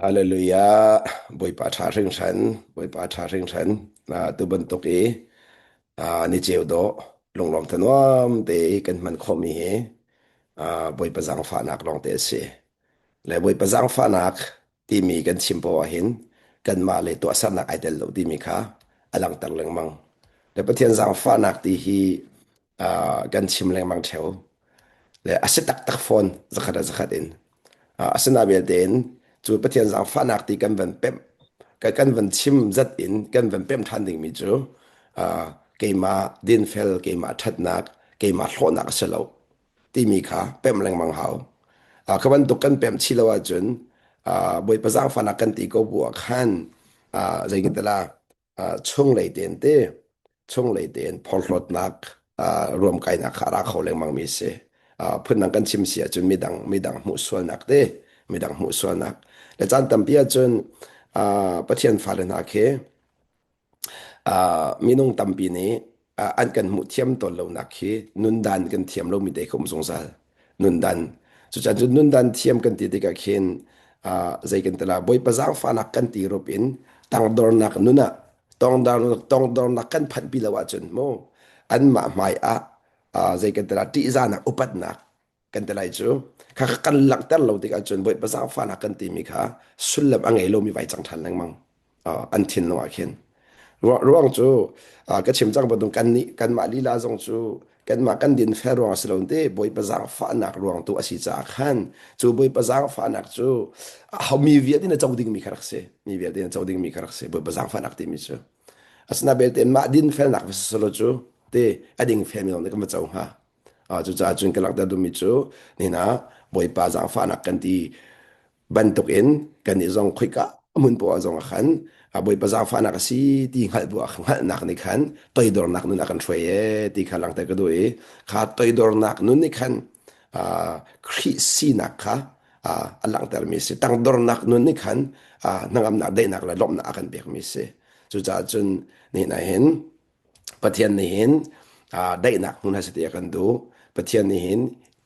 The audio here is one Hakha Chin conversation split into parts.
Hallelujah. Bawipa ṭha hringhran, Bawipa ṭha hringhran. Tu bantuk i ni ceu dawh lunglawm thanuam te i kan hman khawhmi hi Bawipa zaangfahnak lawng te a si. Le Bawipa zaangfahnak timi kan chim poah ahhin kanmah le tuahsernak ai tel lo timi kha a langhter lengmang. Le Pathian zaangfahnak ti hi kan chim lengmang ṭheo. Le a si taktak fawn zakhat ah zakhat in. Asina belte in cu Pathian zaangfahnak ti kan van pemh kan van chim zat in kan van pemh ṭhan dingmi cu keimah dinfel, keimah ṭhatnak, keimah hlawhnak a si lo timi kha pemh lengmang hau. Kha bantuk kan pemh chih lo ahcun Bawipa zaangfahnak kan ti ko bu ah khan zeitintiah chunglei tein te chunglei tein phorhlawtnak ruamkainak kha a ra kho lengmang mi si. Phundang kan chim si ahcun midang midang hmuh sualnak te midang hmuh sualnak le caan tampi ahcun Pathian fale hna khi minung tampi nih an kan hmuh thiam tawn lonak khi nundan kan thiam lomi te kha um zungzal. Nundan. Cucan cu nundan thiam kan ti tikah khin zei kan tila Bawipa zaangfahnak kan ti rup in tangdornak nun ah tongdornak kan phanhpi lo ahcun mu anmah hmai ah zei kan tila ṭihzahnak upatnak kan ti lai cu kha kan langhter lo tikah cun Bawipa zaangfahnak kan timi kha sullam a ngei lomi vai cang ṭhan lengmang an thinlung ah khin ruang cu ka chim cang bantuk kan nih kanmah lila zong cu kanmah kan din fel ruang a si lo te Bawipa zaangfahnak ruang tu a si caah khan cu Bawipa zaangfahnak cu mi vialte na co dingmi kha rak si mi vialte na co dingmi kha rak si Bawipa zaangfahnak timi cu asina belte mah din felnak va si cu te a ding felmi lawng nih kan va co hnga Cucaah cun ka langhter duhmi cu nihin ah Bawipa zaangfahnak kan ti bantukin kannih zong khoika hmun poah zong ah khan Bawipa zaangfahnak a si ti hngalh bu ah hngalhnak nih khan toidornak nun a kan hruai ee ti kha langhter ka duh i kha toidornak nun nih khan Khrih sinak kha a langhtermi a si. Tangdornak nun nih khan hnangamnak, daihnak le lawmhnak a kan pekmi a si. Cucaah cun nihin ah hin Pathian nih hin daihnak hmu hna seh ti a kan duh. Pathian nih hin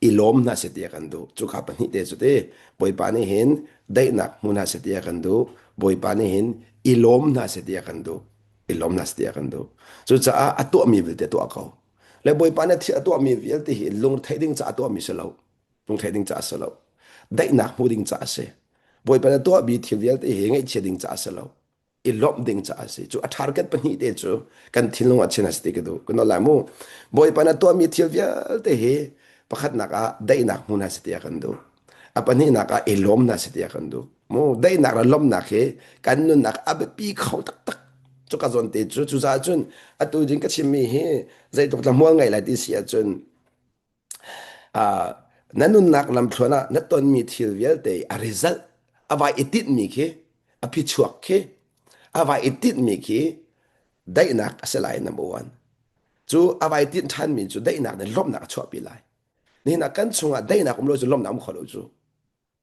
i lawm hna seh ti a kan duh. Cuka pahnih te cu ti Bawipa nih hin daihnak hmu hna seh ti a kan duh. Bawipa nih hin i lawm hna seh ti a kan duh. I lawm hna seh ti a kan duh. Cucaah a tuahmi vialte a tuah ko. Le Bawipa nih thil a tuahmi vialte hi lungtheih ding caah a tuahmi si lo. Lungtheih ding caah a si lo. Daihnak hmu ding caah a si. Bawipa nih a tuahmi thil vialte hi ngaihchia ding caah a si lo. I lawmh ding caah a si. Cu a target pahnih te cu kan thinlung ah chin a si ti ka duh. Kan lai mu. Bawipa na tuahmi thil vialte hi pakhatnak ah daihnak hmu hna si ti a kan duh. A pahnihnak ah i lawm hna si ti a kan duh. Mu daihnak le lawmhnak hi kan nunnak a biapi kho taktak. Cu ka zawn te cu cucaah cun atu ding ka chimmi hi zeitluk tla hmual ngei lai ti si ahcun na nunnak lamthluan ah na tonmi thil vialte a result a vai i tinhmi khi a phichuak khi a vai i tinhmi khi daihnak a si lai number one cu a vai tinh ṭhanmi cu daihnak nih lawmhnak a chuahpi lai nihin ah kan chungah daihnak um lo cu lawmhnak um kho lo cu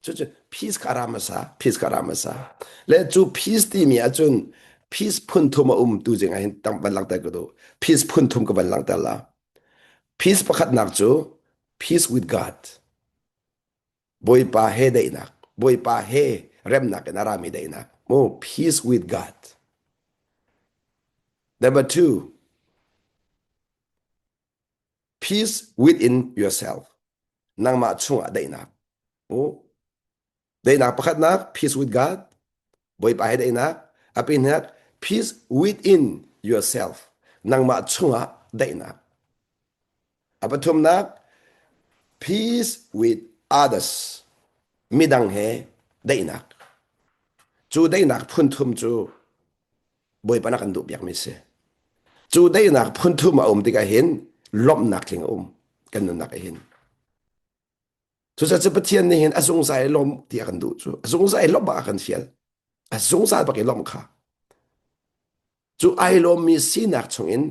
cucu peace kha ram a sa peace kha ram a sa le cu peace timi ahcun peace phun thum a um tu zing ah hin tam van langhter ka duh peace phun thum ka van langhter la Peace pakhatnak cu peace with God. Bawipa he daihnak. Bawipa he remnak in a rami daihnak. Mu peace with God. Number two, peace within yourself. Nangmah chungah daihnak. Mu Daihnak pakhatnak, peace with God, Bawipa he daihnak. A pinhnak, peace within yourself, nangmah chungah daihnak. A pathumnak, peace with others, midang he daihnak. Cu daihnak phun thum cu Bawipa na kan duh piakmi si. Cu daihnak phun thum a um tikah hin lawmhnak tling a um kan nunnak ah hin. Cucaah Pathian nih hin a zungzal i lawm ti a kan duh cu. A zungzal i lawmh ah a kan fial. A zungzal bak i lawmh kha. Cu ai lawmmi sinak chungin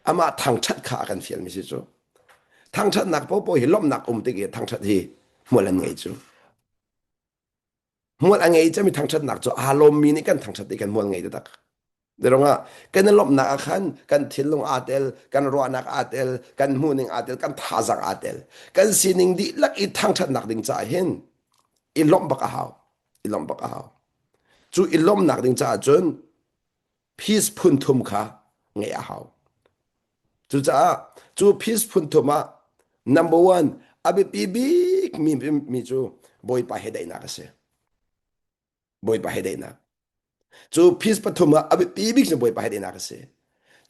amah thangṭhat kha a kan fialmi si cu. Thangṭhatnak popo hi lawmhnak um tik i thangṭhat hi hmual an ngei cu. Hmual a ngei cami thangṭhatnak cu aa lawmmi nih kan thangṭhat i kan hmual ngei taktak. Zeiruangah kan i lawmhnak ah khan kan thinlung aa tel, kan ruahnak aa tel, kan hmuhning aa tel, kan thazaang aa tel. Kan sining dihlak i thangṭhatnak ding caah hin i lawmh bak a hau. I lawmh bak a hau. Cu i lawmhnak ding caah cun peace phun thum kha ngeih a hau. Cucaah cu peace phun thum ah number one a biapi bik mi, mi cu Bawipa he daihnak a si. Bawipa he daihnak. Cu peace pathum ah a biapi bik cu Bawipa he daihnak a si.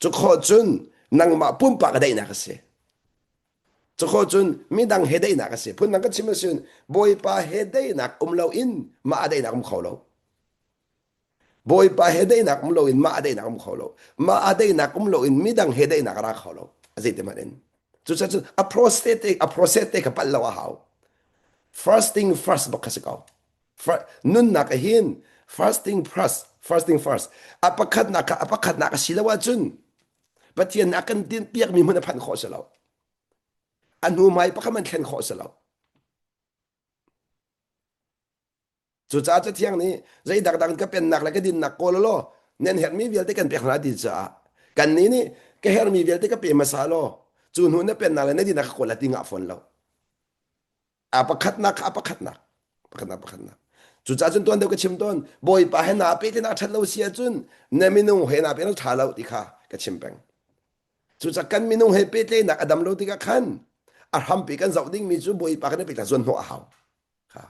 Cu khawh cun nangmah pumpak a daihnak a si. Cu khawh cun midang he daihnak a si. Phundang ka chim ahcun Bawipa he daihnak um loin mah a daihnak um kho lo. Bawipa he daihnak um loin mah a daihnak um kho lo. Mah a daihnak um loin midang he daihnak a ra kho lo. A zei te hmanh in. Cucaah cun a process te a process te kha palh lo a hau. First thing first bak kha si ko. Nunnak ah hin first thing first, first thing first. A pakhatnak kha a pakhatnak a si lo ahcun Pathian nih a kan tinhpiakmi hmun a phanh khawh si lo. A hnu hmai pakhat man thlen khawh si lo. Cucaah Cathiang nih zei dangdang ka pennak le ka dinnak kawl law nan herhmi vialte kan pek hna ti caah kannih nih ka herhmi vialte ka pe hmasa law cu hnu na pennak le na dinnak ka kawl la ti ngah fawn lo. A pakhatnak kha a pakhatnak pakhatnak pakhatnak. Cucaah cun tuan deuh ka chim tawn Bawipa he naa pehtlaihnak ṭhat lo si ahcun na minung he naa pehtlaihnak ṭha lo ti kha ka chim peng. Cucaah kan minung he pehtlaihnak a dam lo tikah khan a hrampi kan zoh dingmi cu Bawipa kan i pehtlaih zuan hnawh a hau. Kha.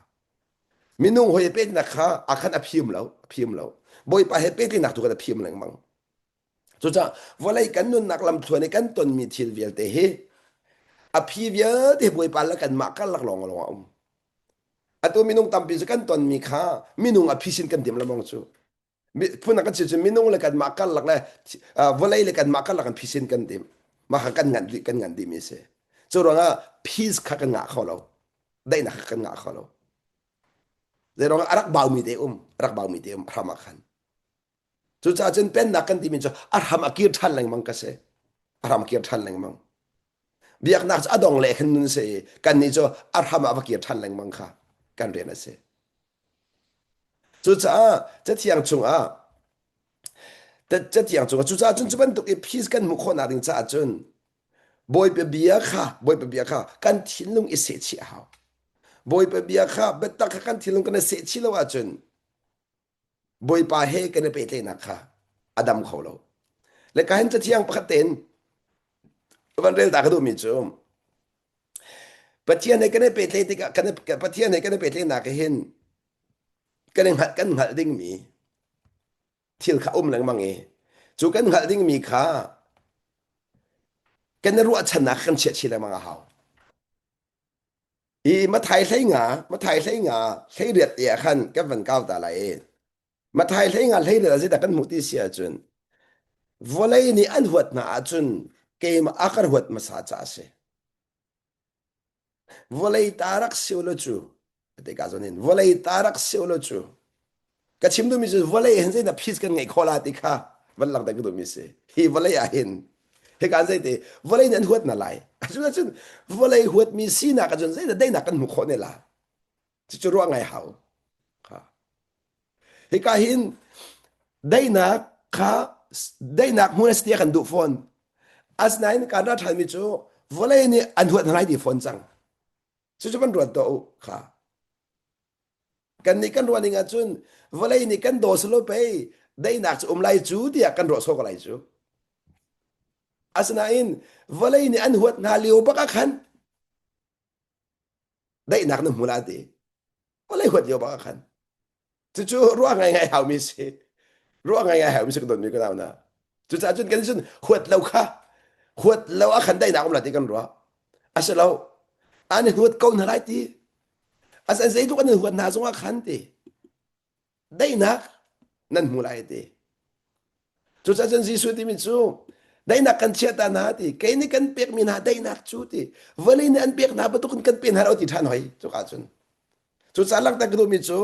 Minung hawi pehtlaihnak kha a khan a phim lo, a phim lo. Bawipa he pehtlaihnak tu kan a phim lengmang. Cucaah vawlei kan nunnak lamthluan i kan tonmi thil vialte hi a phi vialte Bawipa le kanmah karlak lawng lawng a um. Atu minung tampi cu kan tonmi kha minung a phisin kan tim lamong cu. Phun kan chim cu minung le kanmah karlak le vawlei le kanmah karlak kan phisin kan tim. Mah kha kan ngan dih kan ngan dihmi a si. Cu ruangah peace kha kan ngah kho lo. Daihnak kha kan ngah kho lo. Zei ruangah a rak baumi te um, a rak baumi te um hram ah khan. Cucaah cun pennak kan timi cu a hram a kir ṭhan lengmang ka si. A hram kir ṭhan lengmang. Biaknak cu a dong le khan nun si i kannih cu a hram ah va kir ṭhan lengmang kha kan rian a si. Cucaah Cathiang chungah Cathiang chungah cucaah cun cu bantuk i peace kan hmuh khawhnak ding caah cun Bawipa bia kha Bawipa bia kha kan thinlung i sehchih a hau. Bawipa bia kha biatak kha kan thinlung kan i sehchih lo ahcun Bawipa he kan i pehtlaihnak kha a dam kho lo. Le ka hin cathiang pakhat tein van rel ta ka duhmi cu Pathian he kan i pehtlaih tikah kan i, Pathian he kan i pehtlaihnak hin kan i hngalh kan hngalh dingmi thil kha um lengmang i cu kan hngalh dingmi kha kan i ruahchannak kan chiah chih lengmang a hau. I Mathai hlei nga, Mathai hlei nga, 18 te ah khan kan van kau ta lai i Mathai hlei nga 18 ah zeidah kan hmuh ti si ahcun vawlei nih an huat hna ahcun keimah a ka huat hmasa caah a si. Vawlei ta rak si ulaw cu tika zawn hin vawlei ta rak si ulaw cu ka chim duhmi cu vawlei hin zeidah peace kan ngeih khawh la ti kha van langhter ka duhmi si. Hi vawlei ah hin hika zeiti vawlei nih an huat hna lai. Cucun vawlei huatmi sinak ahcun zeidah daihnak kan hmuh khawh ne la. Cucu ruah ngai hau. Hika hin daihnak kha daihnak hmun a si tiah kan duh fawn. Asinain kan ra ṭhanmi cu vawlei nih an huat hna lai ti fawn cang. Cucu van ruat tuah u kha. Kannih kan ruah ning ahcun vawlei nih kan daw selaw pei daihnak cu um lai cu tiah kan ruah sawh ko lai cu. Asinain vawlei nih an huat hna lio bak ah khan daihnak na hmu la ti. Vawlei huat lio bak ah khan. Cucu ruah ngaingai haumi si. Ruah ngaingai haumi si ka dawtmi ka nau na. Cucaah cun kan cun huat lo kha huat lo ah khan daihnak um la ti kan ruah. A si lo. An huat ko hna lai ti. Asan zeitluk an huat hna zongah khan ti. Daihnak nan hmu lai ti. Cucaah cun Jesuh timi cu daihnak kan chiah ta hna ti. Kei nih kan pekmi hna daihnak cu ti. Vawlei nih an pek hna bantukin kan pe hna lo ti ṭhan hoi. Cuka cun. Cucaah langhter ka duhmi cu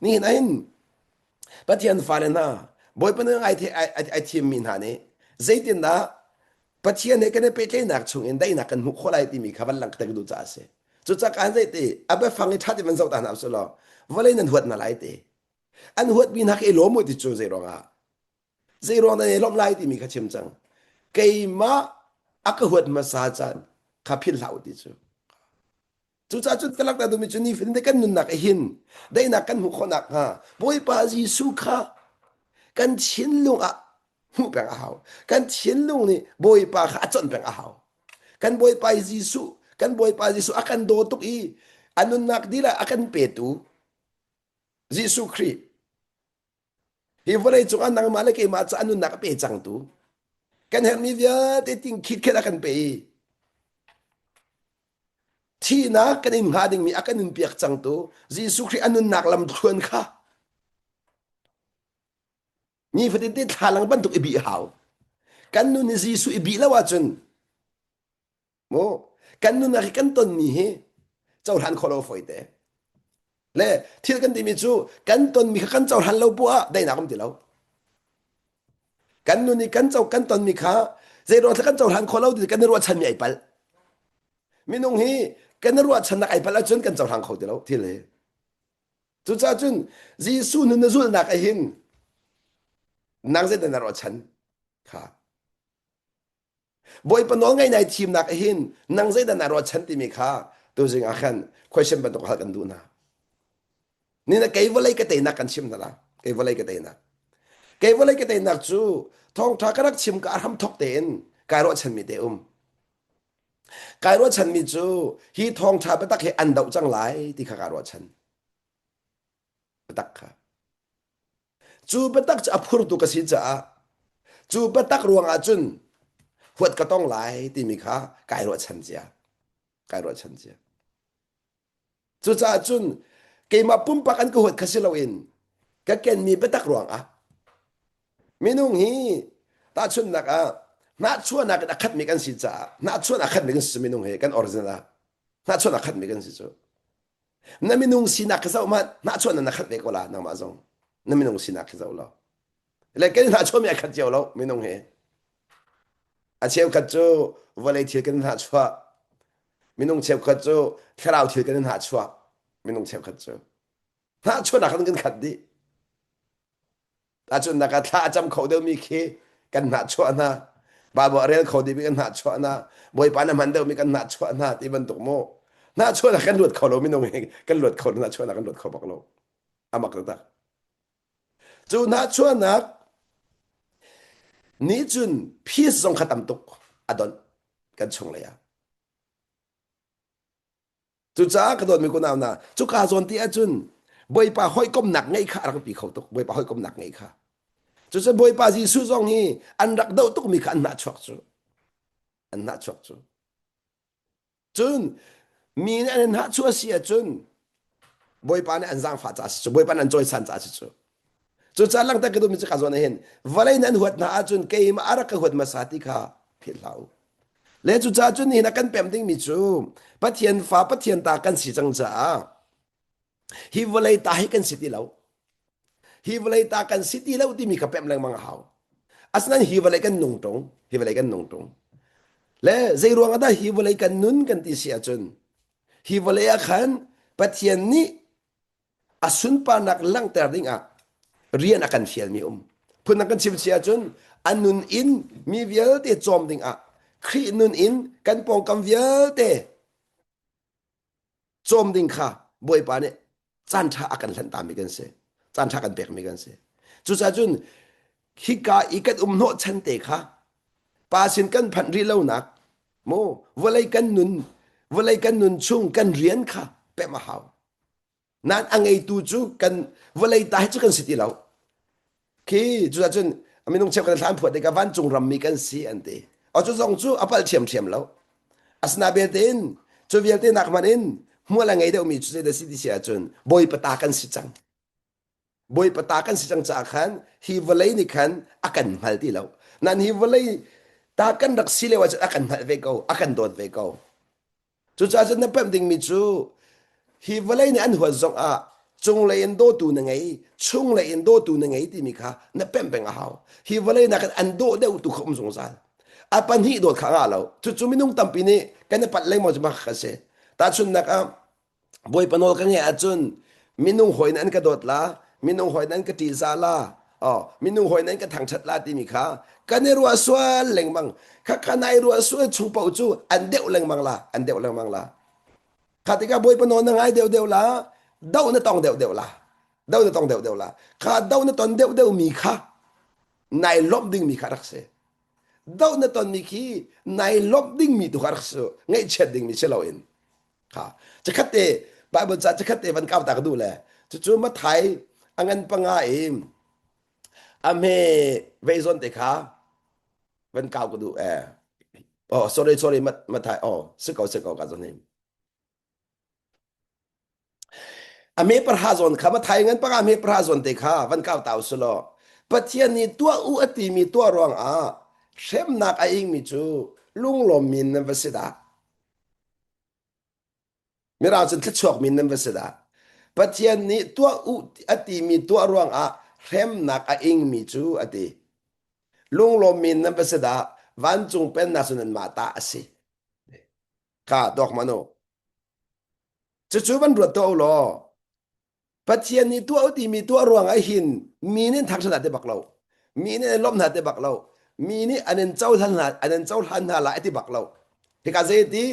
nihin ahhin Pathian fale hna Bawipa nih ai, ai, ai thimmi hna nih zeitindah Pathian he kan i pehtlaihnak chungin daihnak kan hmuh khawh lai timi kha van langhter ka duh caah a si. Cucaah kaan zei ti a biafang i ṭha tein van zoh ta hna usih law vawlei nan huat hna lai ti. An huatmi hna kha i lawm u ti cu zei ruangah zei ruang dah i lawmh lai timi kha chim cang. Keimah a ka huat hmasa caan kha philh hlah u ti cu. Cucaah cun ka langhter duhmi cu nifatin te kan nunnak ah hin daihnak kan hmuh khawh nakhnga Bawipa Jesuh kha kan thinlung ah hmuh peng a hau. Kan thinlung nih Bawipa kha a conh peng a hau. Kan Bawipa Jesuh, kan Bawipa Jesuh a kan daw tuk i a nunnak dilah a kan petu Jesuh Khrih Hi vawlei cungah nangmah le keimah cu a nunnak a pe cangtu kan herhmi vialte ting khitkhet a kan pe i thihnak kan in hnga dingmi a kan in piak cangtu Jesuh Khrih a nunnak lamthluan kha nifatin te thlalang bantuk i bih hau. Kan nun hi Jesuh i bih lo ahcun Mu kan nunnak hi kan tonmi hi cohlan khawh lo a fawi te. Le thil kan timi cu kan tonmi kha kan cohlan lo poah ah daihnak um ti lo. Kan nun i kan co kan tonmi kha zeiruang kan cohlan khawh lo ti kan i ruahchanmi ai palh. Minung hi kan i ruahchannak ai palh ahcun kan cohlang kho ti lo thil hi. Cucaah cun Jesuh nun na zulhnak ah hin nang zeidah na ruahchan kha Bawipa nawl ngai nai thimnak hin nang zeidah naa ruahchan timi kha tuzing ah khan question bantuk hal kan duh hna. Ni na kei vawlei ka teinak kan chim hna la. Kei vawlei ka teinak. Kei vawlei ka teinak cu thawngtha ka rak chim ka hram thok tein kai ruahchanmi te um. Kai ruahchanmi cu hi thawngtha biatak hi an doh cang lai ti kha kaa ruahchan. Biatak kha. Cu biatak cu a phurtu ka si caah cu biatak ruangah cun huat ka tong lai timi kha kai ruahchan cia. Kai ruahchan cia. Cucaah cun keimah pumpak an ka huat kha si loin ka kenmi biatak ruangah minung hi tahchunhnak ah hnahchuahnak in a khatmi kan si caah hnahchuahnak a khatmi kan si minung hi kan original ah hnahchuahnak a khatmi kan si cu Na minung sinak khi zoh hmanh hnahchuahnak na khat ve ko la nangmah zong. Na minung sinak khi zoh law. Le kan hnahchuahmi a khat cio lo minung hi. A cheukhat cu vawlei thil kan hnahchuah. Minung cheukhat cu thlarau thil kan hnahchuah. Minung cheukhat cu. Hnahchuahnak kan kan khat dih. Tahchunhnak ah thla a cam kho deuhmi khi kan hnahchuah hna. Bible a rel kho dihmi kan hnahchuah hna. Bawipa na hman deuhmi kan hnahchuah hna ti bantuk mu. Hnahchuahnak kan luat kho lo minung hi kan luat kho hnahchuahnak kan luat kho bak lo. Amak taktak. Cu hnahchuahnak nih cun peace zong kha tam tuk a donh kan chung lei ah. Cucaah ka dawtmi kunau hna, cuka zawn ti ahcun Bawipa hawikomnak ngeih kha a rak pi kho tuk. Bawipa hawikomnak ngeih kha. Cucun Bawipa Jesuh zong hi an rak doh tukmi kha an hnahchuak cu. An hnahchuak cu. Cun mi nih an hnahchuah si ahcun Bawipa nih an zaangfah caah si cu. Bawipa nih an cawisan caah si cu. Cucaah langhter ka duhmi cu ka zawn ah hin vawlei nih an huat hna ahcun keimah a rak ka huat hmasa ti kha philh hlah u. Le cucaah cun nihin ah kan pemh dingmi cu Pathian fa Pathian ta kan si cang caah hi vawlei ta hi kan si ti lo. Hi vawlei ta kan si ti lo timi kha pemh lengmang a hau. Asinain hi vawlei kan nung ṭung, hi vawlei kan nung ṭung. Le zei ruang ah dah hi vawlei kan nun kan ti si ahcun hi vawlei ah khan Pathian nih a sunparnak langhter dingah rian a kan fialmi um. Phundang kan chim si ahcun a nun in mi vialte cawm dingah Khrih nun in kan pawngkam vialte cawm ding kha Bawipa nih caanṭha a kan hlanhtami kan si. Caanṭha kan pekmi kan si. Cucaah cun hika i kan um hnawh chan te kha pa sin kan phanh rih lonak mu vawlei kan nun vawlei kan nun chung kan rian kha pemh a hau. Nain a ngeitu cu kan vawlei ta hi cu kan si ti lo. Khi cucah cun minung cheukhat thla an phuah tikah vancung rammi kan si an ti. O cu zong cu a palh ṭhiamṭhiam lo. Asina belte in cu vialte nak hmanh in hmual a ngei deuhmi cu zeidah si ti si ahcun Bawipa ta kan si cang. Bawipa ta kan si cang caah khan hi vawlei nih khan a kan hngal ti lo. Nan hi vawlei ta kan rak si lio ahcun a kan hngalh ve ko, a kan dawt ve ko. Cucaah cun na pemh dingmi cu hi vawlei nih an huat zongah cunglei in dawtu na ngei, chunglei in dawtu na ngei timi kha na pemh peng a hau. Hi vawlei nakin an dawh deuh tu kha um zungzal. A pahnih dawt kha ngah lo. Cucu minung tampi nih kan i palh lengmang cu bak a si. Tahchunhnak ah Bawipa nawl ka ngeih ahcun minung hawi in an ka dawt la, minung hawi in an ka ṭihzah la, oh, minung hawi in an ka thangṭhat la timi kha kan i ruah sual lengmang. Khakha nai ruah sual chung paoh cu an deuh lengmang la, an deuh lengmang la. Kha tikah Bawipa nawl na ngai deuhdeuh la, doh na tong deuhdeuh la. Do na tong deuhdeuh la. Kha do na ton deuhdeuh mi kha nai lawmh dingmi kha rak si. Do na tonmi khi nai lawmh dingmi tu kha rak si. Ngaihchiat dingmi si loin. Kha chakhat te Bible ca chakhat te van kau ta ka duh le cucu Mathai a ngan panga i a hme vei zawn te kha van kau ka duh eh. Oh sorry sorry Mathai oh si ko si ko ka zawn hin. A me parha zawn kha Mathai ngan panga me parha zawn te kha van kau ta u law Pathian nih tuah u a timi tuah ruangah hremnak a ingmi cu lunglawm min nan va si dah. Mirang cun thluachuak min nan va si dah. Pathian nih tuah u a timi tuah ruangah hremnak a ingmi cu a ti. Lunglawm min nan va si dah. Vancung pennak cu nanmah ta a si. Kha tuak hmanh u. Cucu van ruat tuah u law Pathian nih tuah u timi tuah ruangah hin mi nih an thangṭhat hna ti bak lo. Mi nih an lawmh hna ti bak lo. Mi nih an in cohlan hna an in cohlan hna lai ti bak lo. Hika zei ti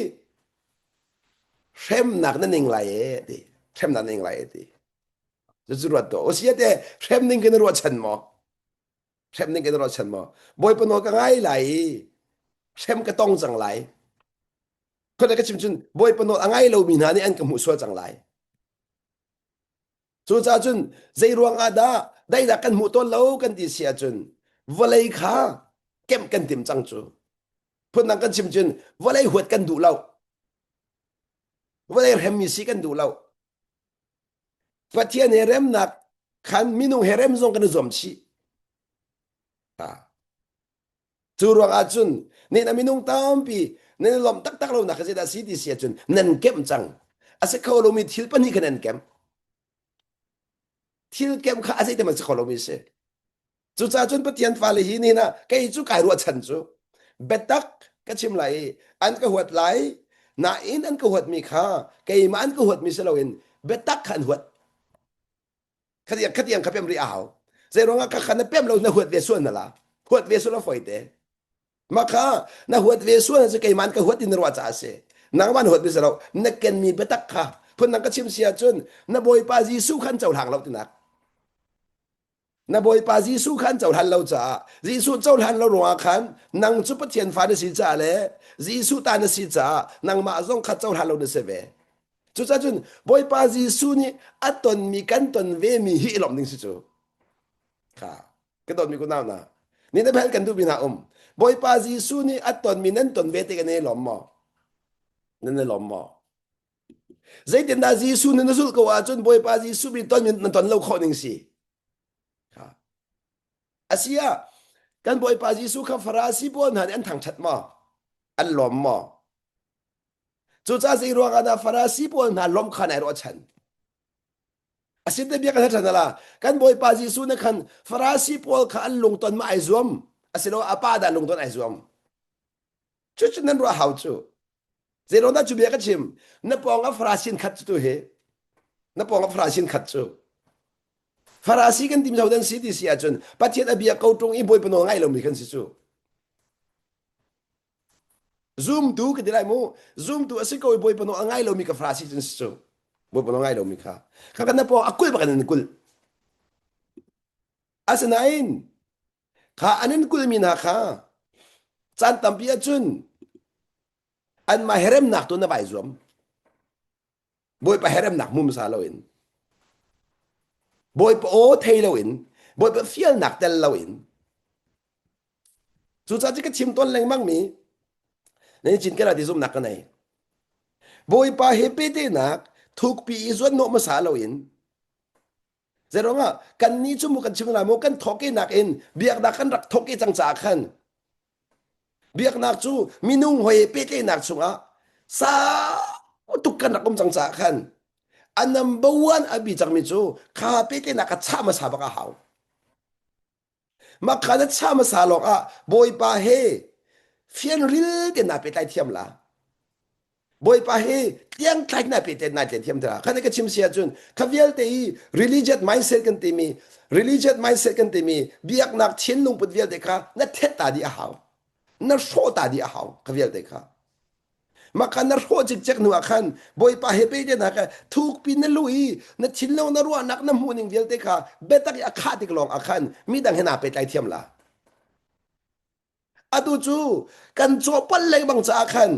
hremnak na ning lai e ti. Hremnak na ning lai e ti. Cucu ruat tuah. Osia te hrem ning kan ruahchan maw? Hrem ning kan ruahchan maw? Bawipa nawl ka ngai lai i hrem ka tong cang lai. Khua ka chim cun Bawipa nawl a ngai lomi hna nih an ka hmuh sual cang lai. Cucaah cun zei ruang ah dah daihnak kan hmuh tawn lo kan ti si ahcun vawlei kha kemh kan tim cang cu. Phundang kan chim cun vawlei huat kan duh lo. Vawlei hremmi si kan duh lo. Pathian he remnak khan minung he rem zong kan i zuam chih. Cu ruang ah cun nen a minung tampi nan i lawmh taktak lonak kha zeidah si ti si ahcun nan kemh cang. A si kho lomi thil pahnih kha nan kemh. Thil kemh kha a zeitem a si kho lomi si. Cucaah cun Pathian fale hi nihin ah kei cu kai ruahchan cu biatak ka chim lai i an ka huat lai nain an ka huatmi kha keimah an ka huatmi si loin biatak kha an huat. Khatiang khatiang kha pem rih a hau. Zei ruangah kha kha na pem lo na huat ve sual na la. Huat ve sual a foi te. Ma kha na huat ve sual cu keimah ka huat in na ruah caah a si. Nangmah na huat mi si lo. Na kenmi biatak kha phundang ka chim si ahcun na Bawipa Jesuh khan cohlang lo tinak. Na Bawipa Jesuh kha an cohlan lo caah Jesuh cohlan lo ruangah khan nang cu Pathian fa na si caah le Jesuh ta na si caah nangmah zong kha cohlan lo na si ve. Cucaah cun Bawipa Jesuh nih a tonmi kan ton vemi hi i lawmh ding si cu. Kha ka dawtmi kunau hna ni na bel kan duhmi hna um. Bawipa Jesuh nih a tonmi nan ton ve te kan i lawm maw? Nan i lawm maw? Zeitindah Jesuh nih na zulh ko ahcun Bawipa Jesuh mi ton na ton lo khawh ning si. Asi ah kan Bawipa Jesuh kha Farasi pawl hna nih an thangṭhat maw? An lawm maw? Cucaah zei ruangah dah Farasi pawl hna lawmh kha nai ruahchan? Asinte bia kan ṭhan la kan Bawipa Jesuh nih khan Farasi pawl kha an lungton ma ai zuam asilo a pa dah lungton ai zuam Cucu nan ruah hau cu. Zeiruang dah cu bia ka chim? Na pawng ah Farasin khat cu tu hi. Na pawng ah Farasin khat cu. Farasi kan tim dan si ti si ahcun Pathian a bia ko ṭung i Bawipa nawl ngai lomi kan si cu. Zumtu ka ti lai mu. Zumtu a si ko i Bawipa nawl a ngai lomi ka Farasi cun si cu. Bawipa nawl ngai lomi kha. Kha kan na pawng a kulh bak in an kulh. Asinain Kha an in kulhmi hna kha caan tampi ahcun anmah he remnak tu na vai zuam. Bawipa he remnak hmu hmasa loin Bawipa aw thei loin Bawipa fialnak tel loin cucaah cu ka chim tawn lengmang mi nan cin kan ti zumnak ka nei. Bawipa he pehtlaihnak thukpi i zuanhnawh hmasa loin Zeiruangah kannih cu mu kan chim lai mu kan thawhkehnak in biaknak kan rak thawk cang caah khan biaknak cu minung hoi pehtlaihnak chungah sau tuk kan rak um cang caah khan a number one a bi cangmi cu kha pehtlaihnak a chah hmasa bak a hau. Mah kha na chah hmasa lawng ah Bawipa he fianril te naa pehtlai thiam la. Bawipa he tliangtlai na pehtlai nai thiam tira. Khan ka chim si ahcun kha vialte i religious mindset kan timi religious mindset kan timi biaknak thinlung put vialte kha na thet ta dih a hau. Na hrawh ta dih a hau kha vialte kha. Mah kha na hrawh cikcek hnu ah khan Bawipa he pehtlaihnak kha thukpi na luh i na thinlung na ruahnak na hmuhning vialte kha biatak i a khah tik lawng ah khan midang he naa pehtlai thiam la. Atu cu kan cawhpalh lengmang caah khan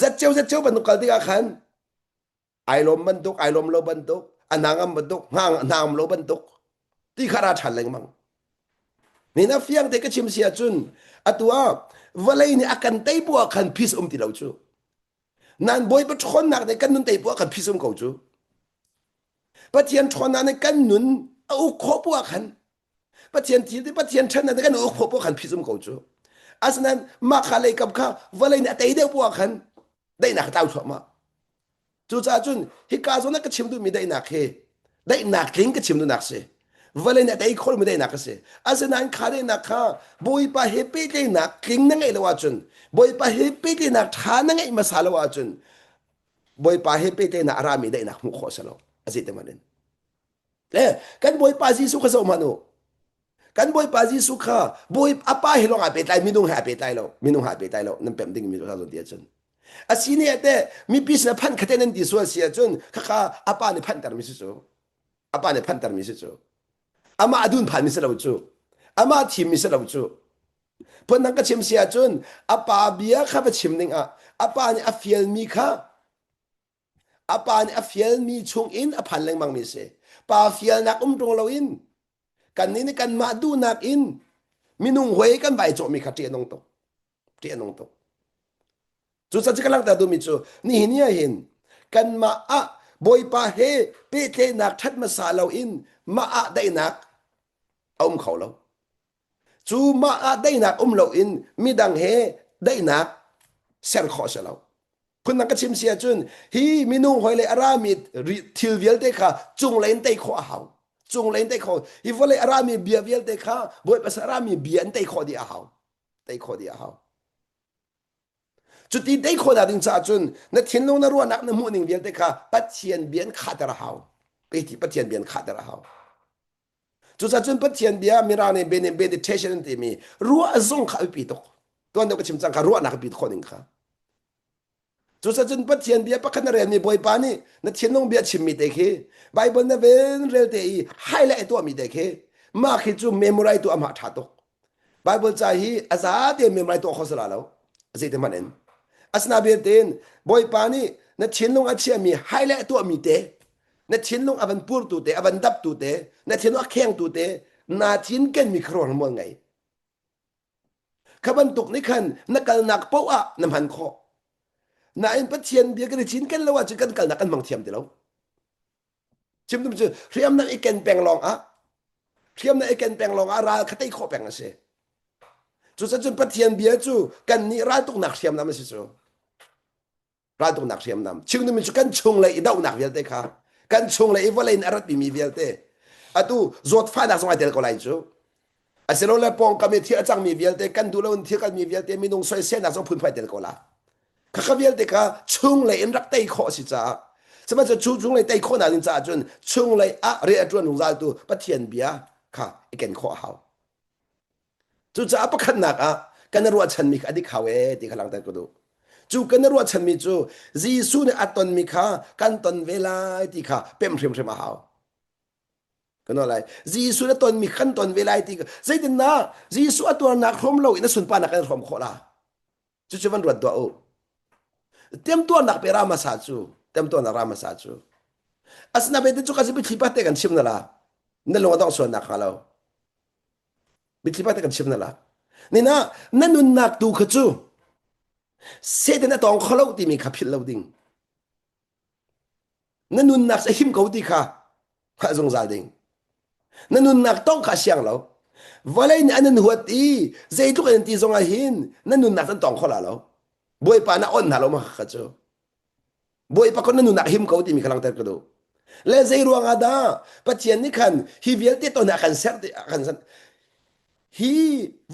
zatceo zatceo bantuk kal tikah khan ai lawm bantuk ai lawm lo bantuk a hna ngam bantuk hna ngam lo bantuk ti kha ra ṭhan lengmang. Ni na fiang te ka chim si ahcun atu ah vawlei nih a kan tei bu ah khan peace um ti lo cu. Nan Bawipa ṭhawnnak nih kan nun tei bu ah khan peace um ko cu. Pathian ṭhawnnak nih kan nun a uk khawh bu ah khan Pathian thil ti Pathian ṭhatnak nih kan uk khawh bu ah khan peace um ko cu. Asinain mah kha lei kap kha vawlei nih a tei deuh bu ah khan daihnak a tlau thluahmah. Cucaah cun hika zawn ah ka chim duhmi daihnak hi daihnak tling ka chim duhnak si. Vawlei nih a tei khawh lomi daihnak a si. Asinain kha daihnak kha Bawipa he pehtlaihnak tling na ngeih lo ahcun, Bawipa he pehtlaihnak ṭha na ngeih hmasa lo ahcun, Bawipa he pehtlaihnak a rami daihnak hmuh khawh a si lo. A zei te hmanh in. Le kan Bawipa Jesuh kha zoh hmanh u. Kan Bawipa Jesuh kha Bawi a pa he lawng aa pehtlai minung he aa pehtlai lo. Minung he aa pehtlai lo. Nan pemh dingmi cu ti ahcun. A si ne teh mipi sin phanh khate nan ti sual si ahcun khakha a pa nih phanhtermi si cu. A pa nih phanhtermi si cu. Amah a dun phanmi si lo cu. Amah thimmi si lo cu. Phundang ka chim si ahcun a pa bia kha va chim ding ah a pa nih a fialmi kha A pa nih a fialmi chungin a phan lengmangmi a si. Pa fialnak um ṭung loin kannih nih kanmah duhnak in minung hoi kan vai cawhmi kha ṭih a nung tuk. Ṭih a nung tuk. Cucaah cu ka langhter duhmi cu nihin ni ah hin kanmah ah Bawipa he pehtlaihnak ṭhat hmasa loin mah ah daihnak a um kho lo. Cu mah ah daihnak um loin midang he daihnak ser khawh a si lo. Phundang ka chim si ahcun hi minung hoi le a rami thil vialte kha cunglei in tei khawh a hau. Cunglei in tei khawh. Hi vawlei a rami bia vialte kha Bawipa a rami bia in tei khawh dih a hau. Tei khawh dih a hau. Cuti tei khawh ding caah cun na thinlung na ruahnak na hmuh ning vialte kha Pathian bia in khahter a hau. Pathian bia in khahter a hau. Cucaah cun Pathian bia Mirang nih meditation an timi ruah zong kha a biapi tuk. Tuan deuh ka chim cang kha ruahnak a biapit khawh ning kha. Cucaah cun Pathian bia pakhat na relmi Bawipa nih na thinlung bia chimmi te khi Bible na ven rel te i highlight a tuahmi te khi mah khi cu memorize tu amah ṭha tuk. Bible ca hi a za tein memorize tuah kho sala lo. Zei te hmanh in. Asinain tein Bawipa nih na thinlung a chiahmi highlight a tuahmi te na thinlung a van purtu te a van daptu te na thinlung a khengtu te naa cinkenmi khuaruahhar mual ngei. Kha bantuk nih khan na kalnak paoh ah na hman khawh. Nain Pathian bia kan i cinken lo ahcun kan kalnak kan hmang thiam ti lo. Chim tum cu hriamnam i ken peng lawng ah hriamnam i ken peng lawng ah ral kha tei khawh peng a si. Cucaah cun Pathian bia cu kannih raltuknak hriamnam a si cu. Raltuknak hriamnam chimdumi cu kan chunglei i dohnak vialte kha kan chunglei i vawlei in a ratpimi vialte atu zawtfahnak zong ai tel ko lai cu asilole pawngkam i thil a cangmi vialte kan duh loin thil kalmi vialte minung soiselnak zong phunphai tel ko la khakha vialte kha chunglei in rak tei khawh a si caah sihmanhsehlaw cu chunglei tei khawhnak ding caah cun chunglei ah rian a ṭuan zungzaltu Pathian bia kha i ken khawh a hau Cucaah pakhatnak ah kan i ruahchanmi kha a dik hau ee ti kha langhter ka duh. Cu kan i ruahchanmi cu Jesuh nih a tonmi kha kan ton ve lai ti kha pemh hrimhrim a hau. Kan lai. Jesuh na tonmi kan ton ve lai ti zeitindah Jesuh a tuarnak hrawm lo in a sunparnak kan hrawm khawh la. Cucu van ruat tuah u. Temtuarnak pe ra hmasa cu, temtuarnak ra hmasa cu. Asinain cu ka si biathli pa te kan chim na la. Na lung a dongh sual nak hnga lo. Mitthli te kan chim na la. Nina na nunnak tu kha cu Satan a tawng kho lo timi kha philh lo ding. Na nunnak a him ko ti kha hngalh zungzal ding. Na nunnak tawng kha siang lo. Vawlei nih an in huat i zeitluk in ti zong ah hin na nunnak an tawng kho la lo. Bawipa na on hna lo ma kha cu. Bawipa kon na nunnak him ko timi kha langhter ka duh. Le zei ruang ah dah Pathian nih khan hi vialte ton ah kan ser ti kan hi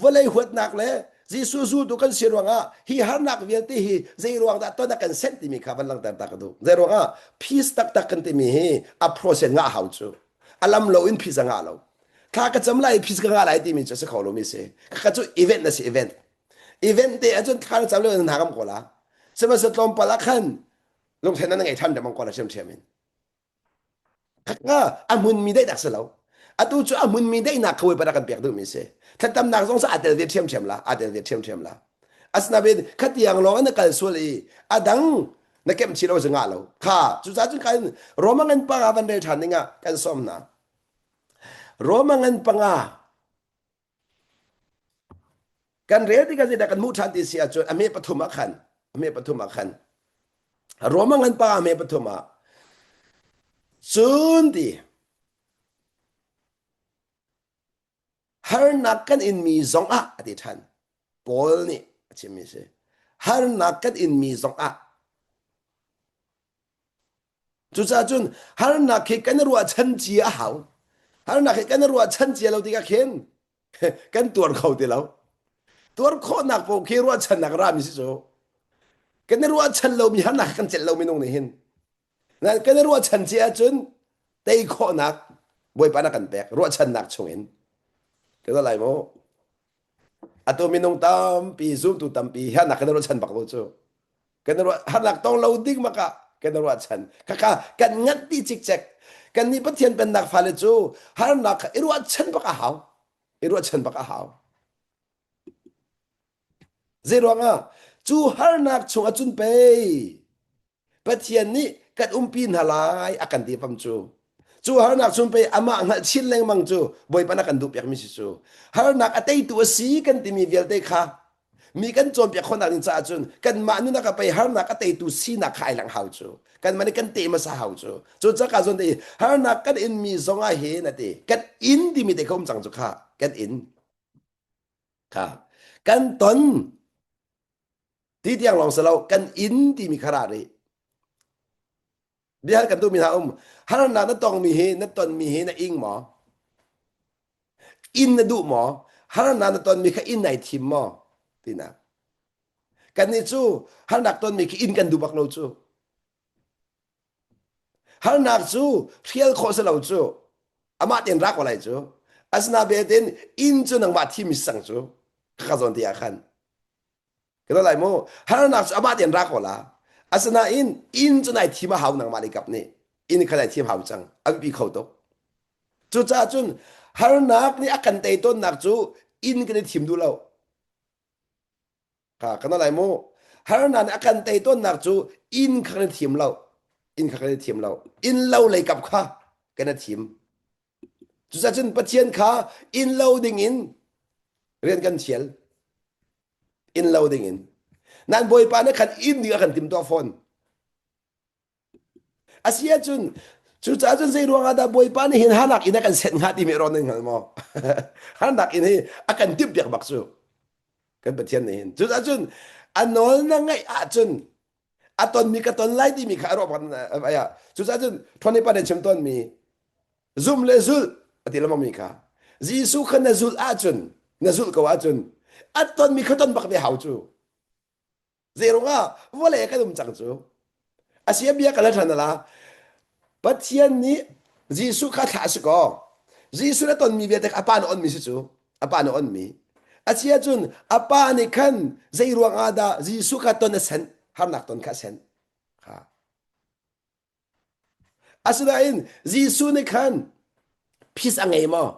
vawlei huatnak le Jesuh zultu kan si ruangah hi harnak vialte hi zei ruang dah ton a kan senh timi kha van langhter ta ka duh. Zei ruangah peace taktak kan timi hi a process ngah hau cu. A lam lo in peace a ngah lo. Thla ka cam lai peace ka ngah lai timi cu a si kho lomi si. Kha cu event na si event. Event te ahcun thla na cam lo in hna kam ko la. Sihmanhsehlaw tlawmpal ah khan lungthlen na ngei ṭhan lengmang ko la ṭhiamṭhiam in. Khakha a hmunmi daihnak si lo. Atu cu a hmunmi daihnak kha Bawipa nih a kan pek duhmi si. Thlacamnak zong cu aa tel ve ṭhiamṭhiam la, aa tel ve ṭhiamṭhiam la. Asinain khatiang lawng in na kal sual i a dang na kemh chih lo cu ngah lo. Kha cucaah cun kan Roma ngan panga van rel ṭhan ding ah kan sawm hna. Roma ngan panga Kan rel tikah zeidah kan hmuh ṭhan ti si ahcun a hme pathum ah khan a hme pathum ah khan Roma ngan pa a hme pathum ah cun ti harnak kan inmi zong ah a ti ṭhan Paul nih a chimmi si harnak kan inmi zong ah Cucaah cun harnak khi kan i ruahchan cia a hau. Harnak hi kan i ruahchan cia lo tikah khin kan tuar kho ti lo. Tuar khawhnak paoh khi ruahchannak rami si cu. Kan i ruahchan lomi harnak kan celh lo minung nih hin. Kan i ruahchan cia ahcun tei khawhnak Bawipa na kan pek ruahchannak chungin. Ka lai maw? Atu minung tampi zumtu tampi harnak kan i ruahchan bak lo cu. Kan ruah harnak tong lo ding bak ah kan ruahchan. Khakha kan nganh ti cikcek. Kan nih Pathian pennak fale cu harnak kha i ruahchan bak a hau. I ruahchan bak a hau. Zei ruangah cu harnak chung ah cun pei Pathian nih kan umpi hna lai a kan ti pam cu. Cu harnak chung pei amah hngalh chin lengmang cu Bawipa na kan duh piakmi si cu. Harnak a teitu a si kan timi vialte kha mi kan cawnpiak khawhnak ding caah cun kanmah nunak a pei harnak a teitu sinak kha ai lang hau cu. Kanmah nih kan te hmasa hau cu. Cu caka zawn te harnak kan inmi zong ah hin a ti. Kan in timi te kha um cang cu kha. Kan in. Kha. Kan ton ti tiang lawng si lo kan in timi kha ra rih. Bia kan duhmi hna um. Harnak na tongmi hi na tonmi hi na ing maw? Inn na duh maw? Harnak na tonmi kha inn nai thim maw? Tinak. Kannih cu harnak tonmi khi inn kan duh bak lo cu. Harnak cu hrial khawh si lo cu. Amah tein rak ko lai cu. Asinain inn cu nangmah thim sang cu. Ka zawn te ah khan. Ka lai mu. Harnak cu amah tein ra ko la. Asinain inn cu nai thim a hau nangmah lei kap nih. Inn kha nai thim hau cang. A biapi kho tuk. Cucaah cun harnak nih a kan tei tawnnak cu inn kan i thim duh lo. Ka kan lai mu. Harnak nih a kan tei tawnnak cu inn kha kan i thim lo. Inn kha kan i thim lo. Inn lo lei kap kha kan i thim. Cucaah cun Pathian kha inn lo ding in rian kan thial. Inn lo ding in. Nan Bawipa nih khan inn ding a kan timtuah fawn. A si ahcun cucaah cun zei ruangah dah Bawipa nih hin harnak inn a kan senh hnga timi rawn nan hngal maw? harnak inn hi a kan timhpiak bak cu. Kan Pathian nih hin. Cucaah cun a nawl na ngaih ahcun a tonmi ka ton lai timi kha a ruah bak ah cucaah cun Tony pa nih chim tawnmi zum le zulh a ti lengmang mi kha Jesuh kha na zulh ahcun na zulh ko ahcun a tonmi kha ton bak ve hau cu zei ruangah vawlei kan um cang cu a sia bia ka la ṭhan ala Pathian nih Jesuh kha thlah si kaw Jesuh na tonmi vialte a pa na onmi si cu a pa na onmi a si ahcun a pa nih khan zei ruang ah dah Jesuh kha ton a senh harnak ton kha a senh kha asinain Jesuh nih khan peace a ngei maw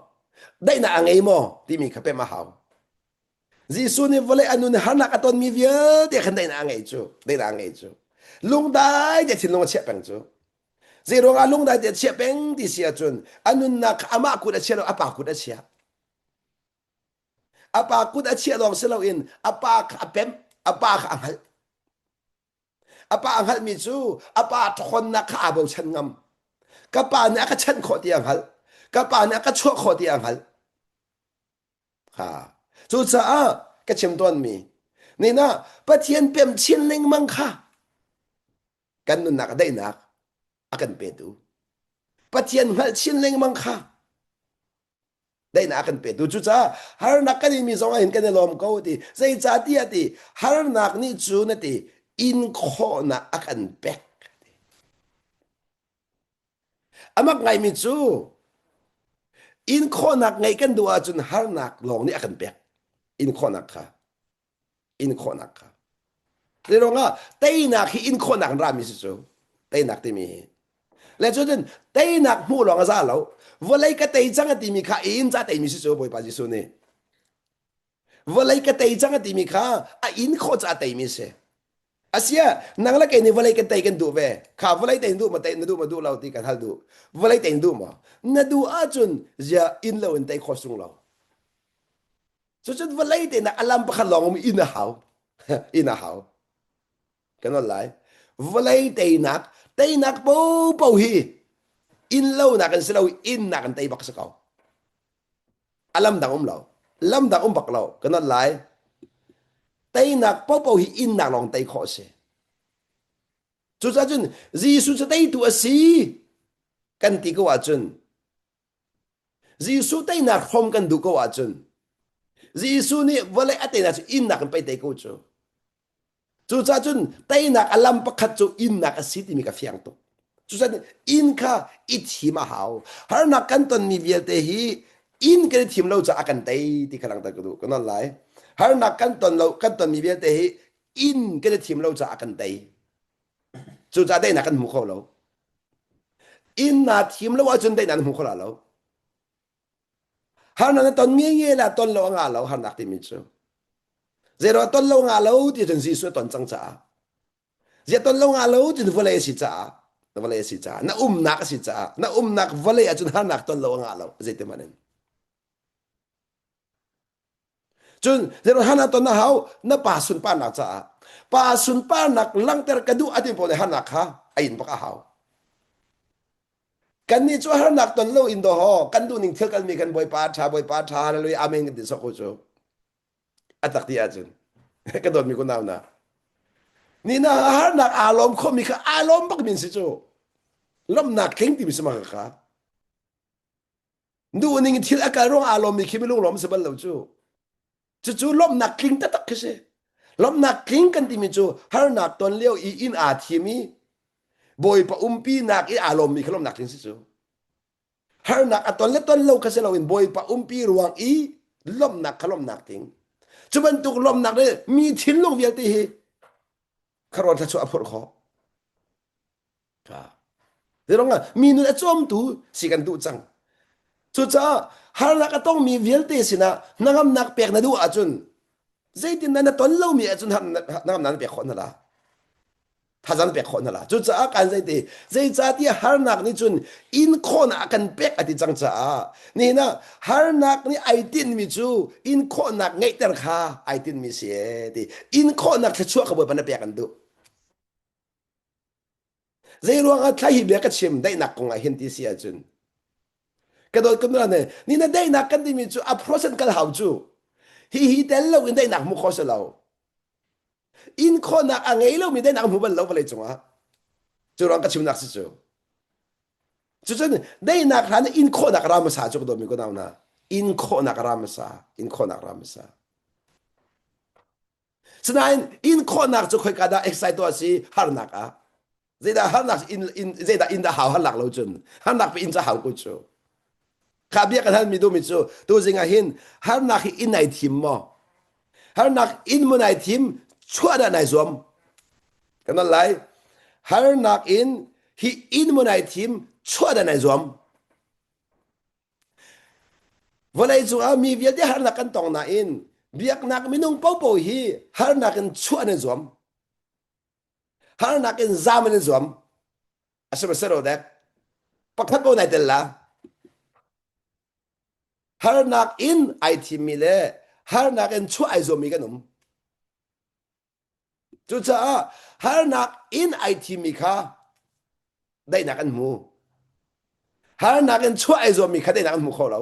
daihnak a ngei maw timi kha pem a hau Jesuh nih vawlei a nun harnak a tonmi vialte khan daihnak a ngei cu daihnak a ngei cu lungdai te thinlung a chiah peng cu zei ruangah lungdai te a chiah peng ti si ahcun a nunnak kha amah kut a chia lo a pa kut a chia a pa kut a chiah lawng si loin a pa kha a pemh a pa kha a hngalh a pa a hngalhmi cu a pa ṭhawnnak kha aa bochan ngam ka pa nih a ka chanh khawh ti a hngalh ka pa nih a ka chuah khawh ti a hngalh Ha. Cucaah ka chim tawnmi nina Pathian pem chin lengmang kha kan nunnak a daihnak a kan petu. Pathian hngalh chin lengmang kha daihnak a kan petu. Cucaah harnak kan inmi zong ah hin kan i lawm ko ti. Zeicahtiah ti harnak nih cu na ti in khawhnak a kan pek. A mak ngaimi cu in khawhnak ngeih kan duh ahcun harnak lawng nih a kan pek. In khawhnak kha. In khawhnak kha. Zei ruangah teinak hi in khawhnak in rami si cu. Teinak timi hi. Le cun teinak hmuh lawng a za lo. Vawlei ka tei cang a timi kha inn ca teimi si cu Bawipa Jesuh nih. Vawlei ka tei cang a timi kha a inn khawh ca teimi si. Asia nang le kei nih vawlei kan tei kan duh ve. Kha vawlei tei duh ma tei na duh ma duh lo ti kan hal duh. Vawlei tei duh ma? Na duh ahcun zia inn lo in tei khawh sung lo. Cucun vawlei te nak alam pakhat lawng um inn a hau. inn a hau. Kan ol lai. Vawlei teinak, teinak popo hi inn lo nak in si lo inn nak in tei bak si ko. A lam dang um lo. Lam dang um bak lo. Kan ol lai. Teinak popo hi inn nak lawng tei khawh a si. Cucaah cun Jesuh cu teitu a si kan ti ko ahcun Jesuh teinak hrawm kan duh ko ahcun Jesuh nih vawlei a teinak cu innak in pei tei ko cu. Cucaah cun teinak a lam pakhat cu innak a si timi ka fiang tuk. Cucaah inn kha i thim a hau. Harnak kan tonmi vialte hi inn kan i thim lo caah a kan tei ti kha langhter ka duh. Ka non lai. Harnak kan ton lo kan tonmi vialte hi inn kan i thim lo caah a kan tei. Cucaah daihnak kan hmu kho lo. Inn naa thim lo ahcun daihnak na hmu kho la lo. Harnak na ton nge nge la ton lo a nga lo harnak timi cu. Zeiruang ton lo nga lo ti cun Jesuh a ton cang caah. Zia ton lo nga lo ti vawlei a si caah vawlei a si caah na umnak a si caah na umnak vawlei ahcun harnak ton lo a nga lo zeiti hmanh in. Cun zeirang ton na hau na pa sunparnak caah pa sunparnak langhter ka duh a ti pawl harnak kha a in bak a hau. Kannih cu harnak ton lo in do kan duh ning thil kalmi kan Bawipa ṭha Bawipa ṭha hallelujah amen kan ti sok cu a tak ti ahcun ka dawtmi ku nau na ni na harnak aa lawm khomi kha aa lawm bak min si cu lawmhnak tling timi si ma kha Duh ning thil a kal ruang aa lawmmi khi minung lawm si bal lo cu. Cucu lawmhnak tling taktak khi si. Lawmhnak tling kan timi cu harnak ton lio i inn aa thim i Bawipa umpinak i aa lawmmi kha lawmhnak tling si cu. Harnak a ton le ton lo kha si loin Bawipa umpi ruang i lawmhnak kha lawmhnak tling. Cu bantuk lawmhnak le mi thinlung vialte hi kharuan thluachuah a phurh khawh. Zeiruangah mi nun a cawmtu si kan duh cang. Cucaah harnak a tongmi vialte sinah hnangamnak pek na duh ahcun zeitindah na ton lomi ahcun hnangamnak na pek khawh hna la. Thazaang pek khawh hna la. Cucaah kan zeiti zeicahtiah harnak nih cun in khawhnak a kan pek a ti cang caah nihin ah harnak nih ai tinhmi cu in khawhnak ngeihter kha ai tinhmi si ee ti in khawhnak thluachuah kha Bawipa na pek an duh. Zeiruang ah thla hi bia ka chim daihnak kong ah hin ti si ahcun ka dawt ka nuna ne ni na daihnak kan timi cu a process kal hau cu hi hi tel lo in daihnak hmu kho si lo in khawhnak a ngei lomi daihnak hmu bal lo vawlei cungah cu ruang ka chimnak si cu cucun daihnak hlan in khawhnak ra hmasa cu ka dawtmi ka nau na in khawhnak ra hmasa in khawhnak ra hmasa Sinain in khawhnak cu khoika dah excite tuah si harnak ah. Zeidah harnak in, in zeidah in dah hau harnak lo cun harnak pe in ca hau ko cu. Kha bia kan halmi duhmi cu tu zing ah hin harnak hi in nai thim maw? Harnak in mu nai thim chuah dah nai zuam. Kan lai. Harnak in hi in mu nai thim chuah dah nai zuam. Vawleicung ah mi vialte harnak kan tong nain biaknak minung popo hi harnak in chuah an i zuam. Harnak in zam an i zuam. A si ma dek? Pakhat ko nai tel la. Harnak in ai thimmi le harnak in chuah ai zuammi kan um. Cucaah harnak in ai thimmi kha daihnak an hmu. Harnak in chuah ai zuammi kha daihnak an hmu kho lo.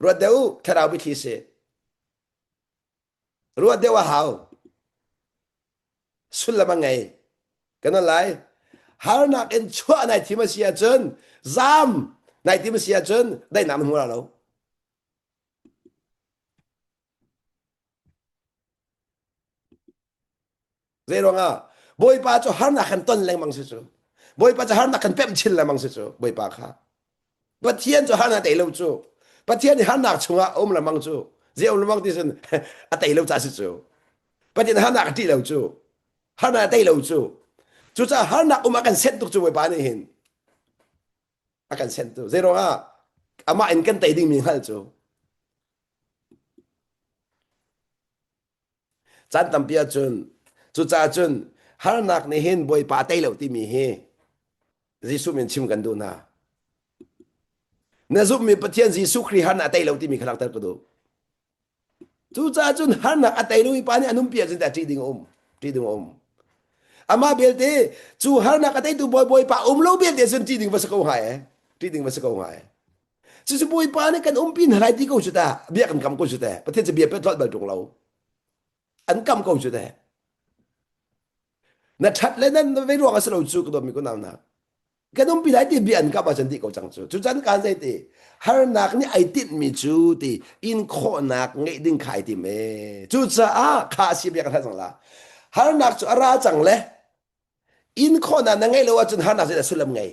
Ruat deuh u, thlarau biathli si. Ruat deuh a hau. Sullam a ngei. Kan lai. Harnak in chuah nai thim a si ahcun, zam nai tim a si ahcun daihnak na hmu la lo. Zei ruangah? Bawipa cu harnak kan ton lengmang si cu. Bawipa cu harnak kan pemh chin lengmang si cu. Bawipa kha. Pathian cu harnak tei lo cu. Pathian nih harnak chungah a um lengmang cu. Zei um lengmang ti cun a tei lo ca si cu. Pathian harnak a ṭih lo cu. Harnak a tei lo cu. Cucaah harnak um a kan senh tuk cu Bawipa nih hin. A kan senh tu. Zei ruangah amah in kan tei dingmi hngalh cu. Caan tampi ahcun cucaah cun harnak nih hin Bawipa a tei lo timi hi Jesuh min chim kan duh hna. Na zumhmi Pathian Jesuh Khrih harnak a tei lo timi kha langhter ka duh. Cucaah cun harnak a tei lomi pa nih a nunpi ahcun tah ṭih ding a um. Ṭih ding a um. Amah belte cu harnak a teitu bawi bawipa um lo belte cun ṭih ding va si ko hnga e. Ṭih ding va si ko hnga e. Cucu bawipa nih kan umpi hna lai ti ko cu ta. Bia kan kam ko cu ta. Pathian cu bia pet tlolh bal ṭung lo. An kam ko cu ta. Na ṭhat le nan vei ruang a si lo cu ka dawtmi kunau hna. Kan umpi lai ti bia an kap ahcun dih ko cang cu. Cucan kaan zei ti harnak nih ai tinhmi cu ti in khawhnak ngeih ding kha ai tim ee. Cucaah kha a si bia ka hlat cang la. Harnak cu a ra cang le in khawhnak na ngeih lo ahcun harnak zeidah sullam ngei?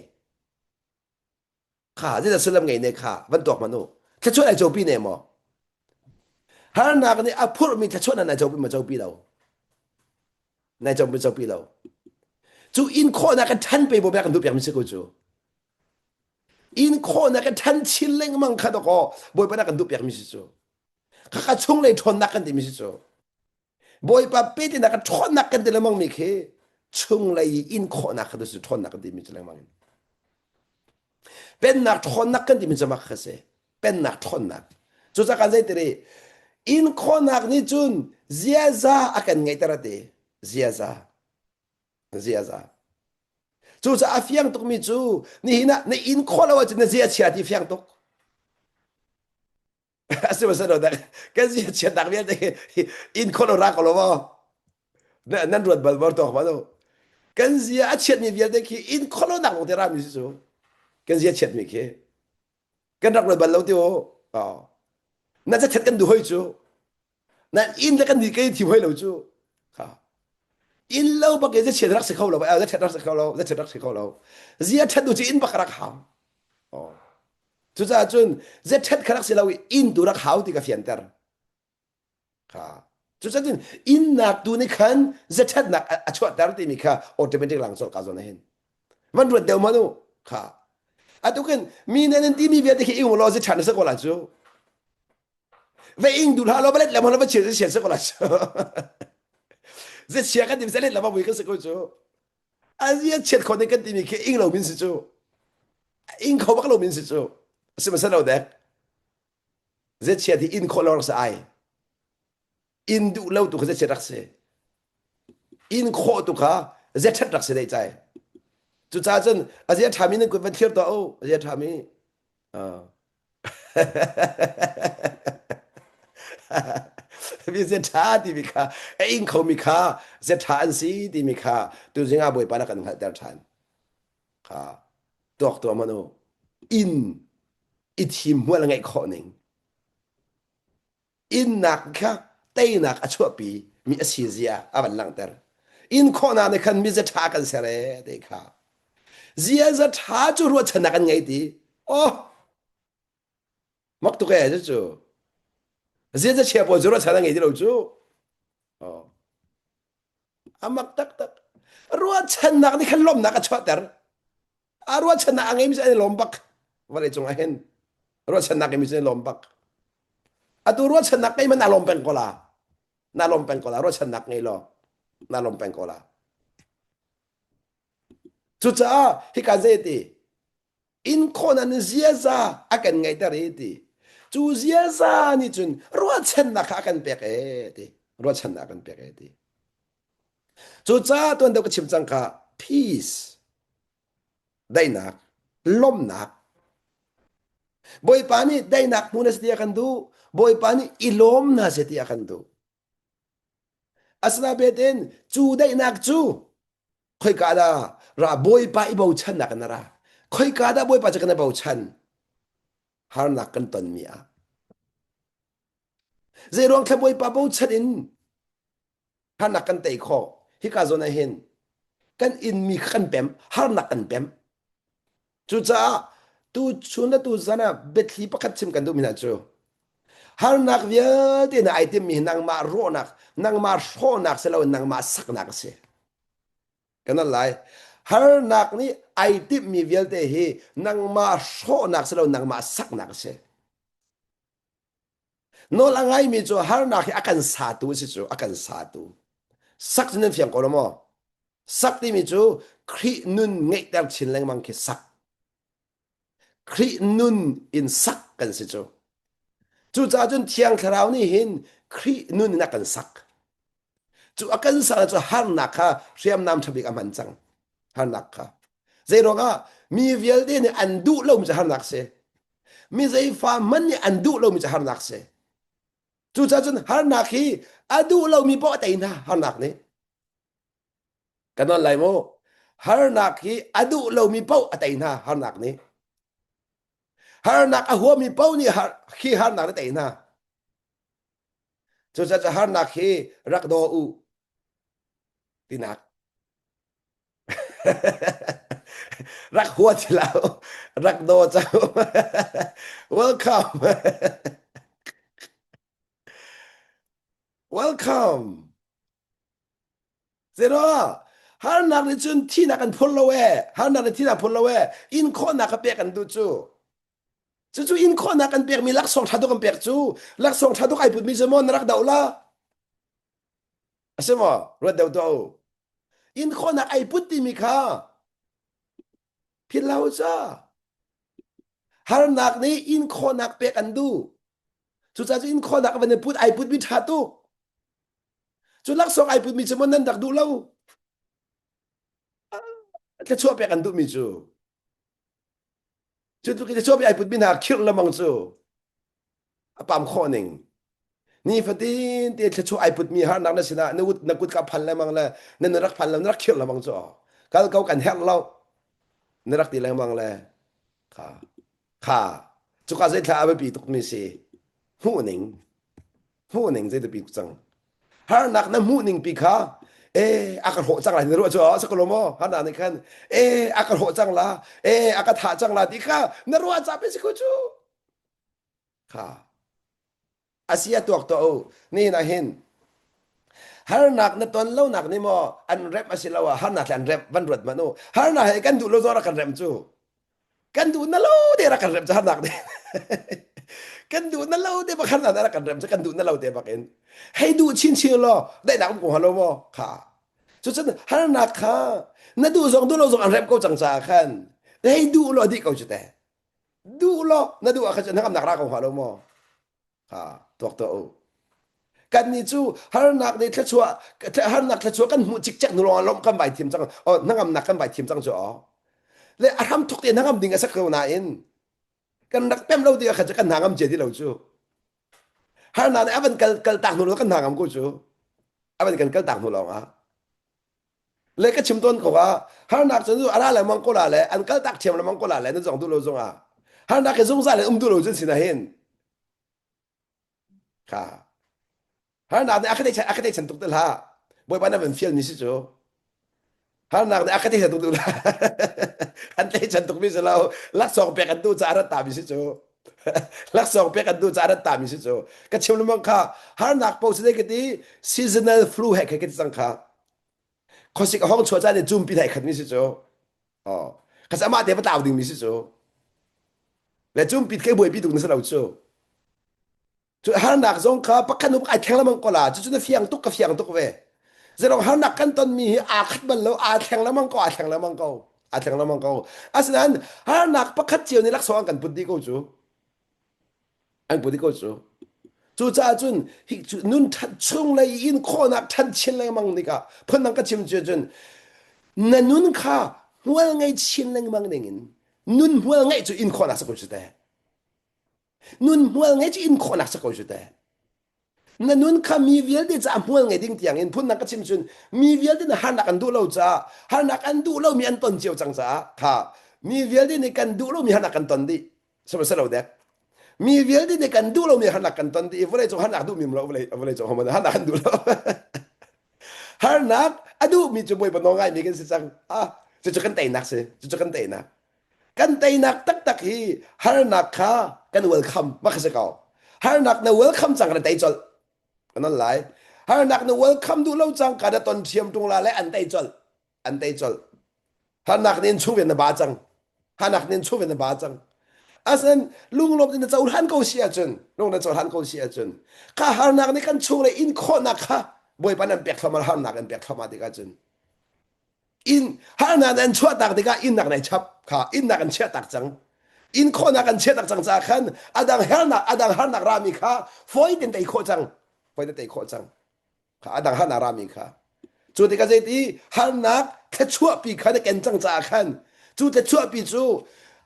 Kha zeidah sullam ngei ne kha van tuak hmanh u. Thluachuah ai copi ne maw? Harnak nih a phurhmi thluachuah na nai copi ma copi lo? Nai copi copi lo. Cu in khawhnak kan ṭhan pe bo kan duh piakmi si ko cu. In khawhnak kan ṭhan chin lengmang kha dawkaw Bawipa na kan duh piakmi si cu. Khakha chunglei ṭhawnnak kan timi si cu. Bawipa pe tinak kan ṭhawnnak kan ti lengmang mi khi chunglei in khawhnak kha cu ṭhawnnak kan timi cu lengmang in. Pennak ṭhawnnak kan timi cu mak kha si. Pennak ṭhawnnak. Cucaah kan zei tiri in khawhnak nih cun ziaza a kan ngeihter a ti. Ziaza. Ziaza. Cucaah a fiang tukmi cu nihin ah na in khawh lo ahcun na zia chia ti fiang tuk. A si maw lo dah kan zia chiatnak vialte in khawh lo ra ko lo maw? Nan ruat bal bor tawk ma lo. Kan zia a chiatmi vialte khi in khawh lo nak lawng te rami si cu. Kan zia chiatmi khi. Kan rak ruat bal lo ti u. Na cachat kan duh hoi cu. Na inn le kan nih kai thim hoi lo cu. Kha. Inn lo bak in chiat rak si kho lo. Za rak si kho lo. Za rak si kho lo. Zia ṭhat du cu inn bak rak hau. Oh. Cucaah cun za ṭhat kha rak si lo i inn tu rak hau ti ka fianter. Kha. Cucaah cun innak tu nih khan za ṭhatnak a chuahter timi kha automatic lang colh ka zawn hin. Van ruat deuh man u. Kha. Atu khin mi nih nan timi vialte khi ing law za ṭhat na si ko la cu. Va ing duh hlah law va let lam va chia chia si ko la cu. Za chia kan tim za let lam vui kan si ko cu. Azia chiat kho ding kan timi khi ing lo min si cu. Ing kho bak lo min si cu. Sihmanhsehlaw dek. Za chiat hi in khawh lo rak si ai. Inn duh lo tu kha zechiat rak si. Inn khawh tu kha zeṭhat rak si dei cai. Cucaah cun a zia ṭhami nan kut van thlir tuah u. A zia ṭhami. Mi zia ṭha timi kha a ing khomi kha zia ṭha an si timi kha tuzing ah Bawipa na kan hngalhter ṭhan. Kha tuak tuah hmanh u. Inn i thim hmual ngeih khawh ning. Innak kha teinak a chuahpi mi a si zia a van langhter. Inn khawhnak nih khan miza ṭha kan ser ee ti kha. Ziaza ṭha cu ruahchannak an ngei ti. Oh, mak tuk ee cu. Ziaza chia pawl cu ruahchan an ngei ti lo cu. Oh. A mak taktak. Ruahchannak nih khan lawmhnak a chuahter. A ruahchannak a ngeimi cu an i lawm bak. Vawlei cung ah hin ruahchannak ngeimi cu an i lawm bak. Atu ruahchannak ngei man naa lawm peng ko la. Naa lawm peng ko la. Ruahchannak ngei law naa lawm peng ko la. Cucaah hika zei ti in khawhnak in ziaza a kan ngeihter i ti. Cu ziaza nih cun ruahchannak kha a kan pek ee ti. Ruahchannak a kan pek ee ti. Cucaah tuan deuh ka chim cang kha peace daihnak lawmhnak Bawipa nih daihnak hmu na si ti a kan duh Bawipa nih i lawm hna seh ti a kan duh Asinain cu daihnak cu khoika dah ra Bawipa i bochannak in a ra khoika dah Bawipa cu kan i bochan harnak kan tonmi ah Zeiruang thla Bawipa bochan in harnak kan tei khawh hika zawn ah hin kan inmi kha kan pem harnak kan pem cucaah tu chun le tu zan ah biathli pakhat chim kan duhmi hna cu harnak vialte na ai timmi hi nangmah rawhnak nangmah hrawhnak si loin nangmah saknak a si. Kan al lai. Harnak nih ai timhmi vialte hi nangmah hrawhnak si lo nangmah saknak a si. Nawl a ngaimi cu harnak hi a kan satu a si cu a kan satu. Sak cu nan fiang ko lo maw? Sak timi cu Khrih nun ngeihter chin lengmang khi sak. Khrih nun in sak kan si cu. Cucaah cun Thiang Thlarau nih hin Khrih nun in a kan sak. Cu a kan sak cu harnak kha hriamnam ṭha bik a hman cang. Harnak kha. Zei ruangah mi vialte nih an duh lomi cu harnak si. Mi zeifa hmanh nih an duh lomi cu harnak si. Cucaah cun harnak hi a duh lomi poah a tei hna harnak nih. Kan on lai mu. Harnak hi a duh lomi paoh a tei hna harnak nih. Harnak a huami paoh nih har, khi harnak nih tei hna. Cucaah harnak hi rak daw u tinak. rak hua ti lo. Rak daw cang. Welcome. Welcome. Zero. Harnak nih cun thihnak an phur lo ee. Harnak nih thihnak phur lo ee. In khawhnak ka pek an duh cu. Cucu in khawhnak kan pekmi laksawng ṭha tuk kan pek cu. Laksawng ṭha tuk ai putmi cu maw na rak doh la? A si maw? Ruat deuh tuah u. In khawhnak ai put timi kha philh lo ca. Harnak nih in khawhnak pek an duh. Cucaah cu in khawhnak van i put ai putmi ṭha tuk. Cu laksawng ai putmi cu maw nan rak duh lo? Thluachuah pek an duhmi cu. Cu tluk in thluachuah pek ai putmi hna khirh lemang cu a pam khawh ning. Nifatin te thluachuah ai putmi harnak na sinah na kut na kut ka phan lengmang le na na rak phan lo na rak khirh lengmang cu kal ko kan herh lo na rak ti lengmang le kha kha cuka zeithla a biapi tukmi si hmuh ning hmuh ning zei biapi cang harnak na hmuh ning pi kha e a ka hrawh cang lai na ruah cu a sakalo maw harnak nih khan e a ka hrawh cang la e a ka thah cang la ti kha na ruah ca pe si ko cu kha asia tuak to u ni na hin harnak na ton lo nak ni maw an rep a si lo ah harnak an rep van ruat man u harnak he kan duh lo zong kan rem cu kan duh na lo te rak kan rem cu harnak te kan duh na lo te bak harnak rak kan rem cu kan duh na lo te bak in hei duh chin chin law daihnak um ko halo maw kha cucun harnak kha na duh zong duh lo zong an rem ko cang caah khan hei duh law dih ko cu te duh law na duh ah khan na ngamnak ra ko hnga lo maw Ha, tuak tuah u. Kannih cu harnak nih thluachuah harnak thluachuah kan hmuh cikcek nu lawng lawmh kan vai thiam cang. Oh, hnangamnak kan vai thiam cang cu aw. Le a hram thuk te hnangam ding a sak ko nain kan rak pem lo tikah khan cu kan hna ngam cia ti lo cu. Harnak nih a van kal kal tak hnu lo kan hna ngam ko cu. A van kan kal tak hnu lawng ah. Le ka chim tawn ko ah harnak cu a ra lengmang ko la le an kal tak thiam lengmang ko la le nan zong duh lo zong ah harnak hi zungzal in um duh lo cun sin ah hin Kha. Harnak nih a ka a ka chan tuk te hlah. Bawipa na van fial mi si cu. Harnak nih a ka chan tuk te hlah. An tleichan tuk mi si lo. Laksawng pek an duh caah rat ta mi si cu. Laksawng pek an duh caah rat ta mi si cu. Ka chim lengmang kha harnak po si ka ti seasonal flu he ka ti cang kha. Khuasik a hong chuah caan i cumpi thai khat mi si cu. Oh. Khas amah te va tlau ding mi si cu. Le cumpi ke buaipi tuk na si lo cu. Cu harnak zong kha pakhat hnu ai thleng lengmang ko la. Cucu na fiang tuk ka fiang tuk ve. Zerong harnak kan tonmi hi aa khat bal lo, aa thleng lengmang ko, aa thleng lengmang ko. Aa thleng lengmang ko. Asinain harnak pakhat cio nih laksawng an kan put dih ko cu. An put dih ko cu. Cucaah cun hi cu nun ṭhat chung lei in khawhnak ṭhan chin lengmang tikah phundang ka chim cu cun na nun kha hmual ngei chin lengmang dingin nun hmual ngeih cu in khawhnak sa ko cu teh. Nun hmual ngei cu in khawhnak si ko cu teh. Na nun kha mi vialte caah hmual ngei ding tiang in phundang ka chim cun mi vialte nih harnak an duh lo caah harnak an duh lomi an ton cio cang caah kha mi vialte nih kan duh lomi harnak kan ton dih sihmanhsehlaw dek mi vialte nih kan duh lomi harnak kan ton dih i vawlei cung harnak duhmi lo vawlei vawlei cung homan harnak an duh lo harnak a duhmi cu bawipa nawl ngaimi kan si cang ah cucu kan teinak si cucu kan teinak Kan teinak taktak hi harnak kha kan welcome ma kha si ko. Harnak na welcome cang na tei colh. Kan on lai. Harnak na welcome duh lo cang ka na ton thiam tung la le an tei colh. An tei colh. Harnak nih in chung na ba cang. Harnak nih in chung na ba cang. Asan lunglawm in na cohlan ko si ahcun, lung na cohlan ko si ahcun, kha harnak nih kan chung le in khawhnak kha Bawipa nan pek thluahmah harnak an pek thluahmah tikah cun in harnak an chuahtak tikah innak nai chap kha innak an chiahtak cang. In khawhnak an chiahtak cang caah khan adang harnak adang harnak rami kha fawi ten tei khawh cang. Fawi ten tei khawh cang. Kha a dang harnak rami kha. Cu tikah zeiti harnak thluachuahpi kha na ken cang caah khan cu thluachuahpi cu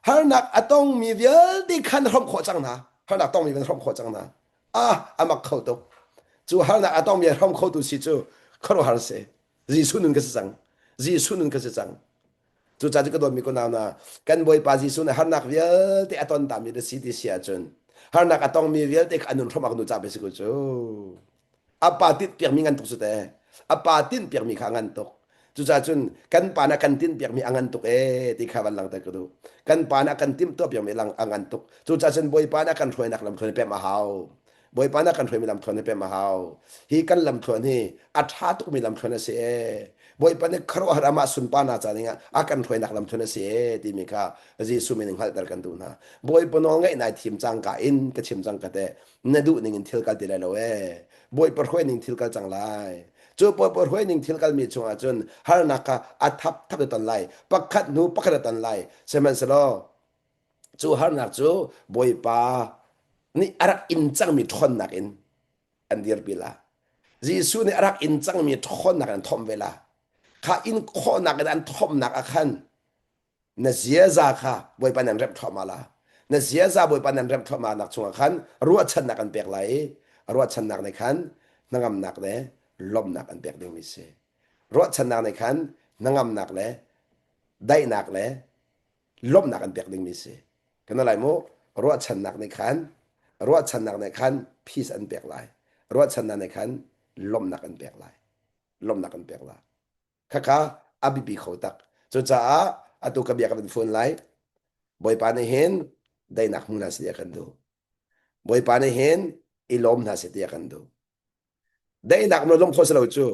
harnak a tongmi vialte khan na hrawmh khawh cang hna. Harnak tongmi na hrawmh khawh cang hna. Ah, a mak kho tuk. Cu harnak a tongmi a hrawm khotu si cu khuaruahhar si. Jesuh nun ka si cang. Jesuh nun ka si cang. Cucaah cu ka dawtmi ka nau hna, kan Bawipa Jesuh nih harnak vialte a ton tami na si ti si ahcun harnak a tongmi vialte kha a nun hrawm a kan duh caah pei si ko cu. A pa tinh piakmi ngan tuk cu te. A pa tinh piakmi kha a ngan tuk. Cucaah cun kan pa nih a kan tinh piakmi a ngan tuk ee ti kha van langhter ka duh. Kan pa nih a kan timhtuah piakmi lang a ngan tuk. Cucaah cun Bawipa nih a kan hruainak lam thluan pem a hau. Bawipa nih a kan hruaimi lamthluan hi pem a hau. Hi kan lamthluan hi a ṭha tukmi lamthluan a si ee. Bawipa nih khuaruahhar amah sunparnak ca dingah a kan hruainak lamthluan a si ee timi kha Jesuh min in hngalhter kan duh hna. Bawipa nawl ngaih nai thim cangka in ka chim cang ka te na duh ning in thil kal ti lai lo ee. Bawipa hruai ning thil kal cang lai. Cu Bawipa hruai ning thil kalmi chungah cun harnak kha a thap thap na ton lai. Pakhat hnu pakhat na ton lai. Sihmanhsehlaw Cu harnak cu Bawipa nih a rak in cangmi ṭhawnnak in an dirpi la. Jesuh nih a rak in cangmi ṭhawnnak in an thomh ve la. Kha in khawhnak in an thomhnak ah khan na ziaza kha Bawipa nih an remh thluahmah la. Na ziaza Bawipa nih an remh thluahmah nak chungah khan ruahchannak an pek lai i ruahchannak nih khan hnangamnak le lawmhnak an pek dingmi si. Ruahchannak nih khan hnangamnak le daihnak le lawmhnak an pek dingmi si. Kan lai mu ruahchannak nih khan ruahchannak nih khan peace an pek lai. Ruahchannak nih khan lawmhnak an pek lai. Lawmhnak an pek lai. Khakha a biapi kho tak. Cucaah atu ka bia ka van phun lai. Bawipa nih hin daihnak hmu hna seh tiah kan duh. Bawipa nih hin i lawm hna seh tiah kan duh. Daihnak na lawm kho si lo cu.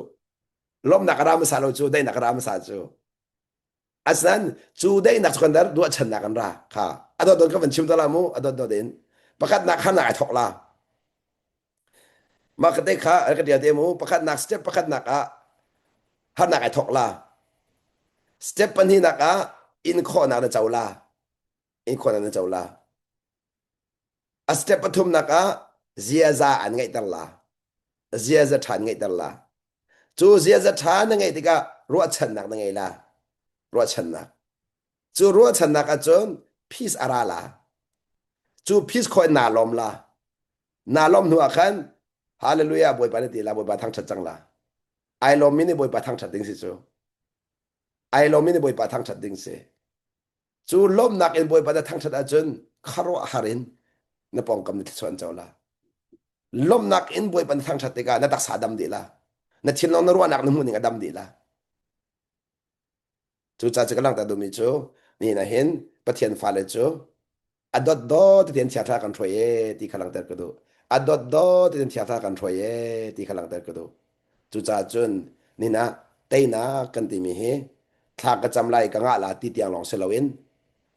Lawmhnak a ra hmasa lo cu, daihnak a ra hmasa cu. Asinain cu daihnak cu kan dar ruahchannak an ra kha a dawt ka van chim ta la mu a dawt dawt in pakhatnak harnak ai thawk la mah ka te kha ka tial te mu pakhatnak step pakhatnak ah harnak ai thawk la step pahnihnak ah in khawhnak na co la in khawhnak na co la A step pathumnak ah ziaza an ngeihter la. Ziaza ṭha an ngeihter la. Cu ziaza ṭha na ngeih tikah ruahchannak na ngei la. Ruahchannak. Cu ruahchannak ahcun peace a ra la. Cu peace khawh in naa lawm la. Naa lawm hnu ah khan hallelujah Bawipa na ti la Bawipa thangṭhat cang la. Ai lawmmi nih Bawipa thangṭhat ding si cu. Ai lawmmi nih Bawipa thangṭhat ding si. Cu lawmhnak in Bawipa na thangṭhat ahcun khuaruahhar in na pawngkam na thluachuah an co la. Lawmhnak in Bawipa na thangṭhat tikah na taksa a dam dih la. Na thinlung na ruahnak na hmuhning a dam dih la. Cucaah cu ka langhter duhmi cu nihin ah hin Pathian fale cu a dawtdawt tein thiangthla kan hruai e ti kha langhter ka duh. A dawtdawt tein thiangthla kan hruai e ti kha langhter ka duh. Cucaah cun nihin ah teinak kan timi hi thla ka cam lai ka ngah la ti tiang lawng si loin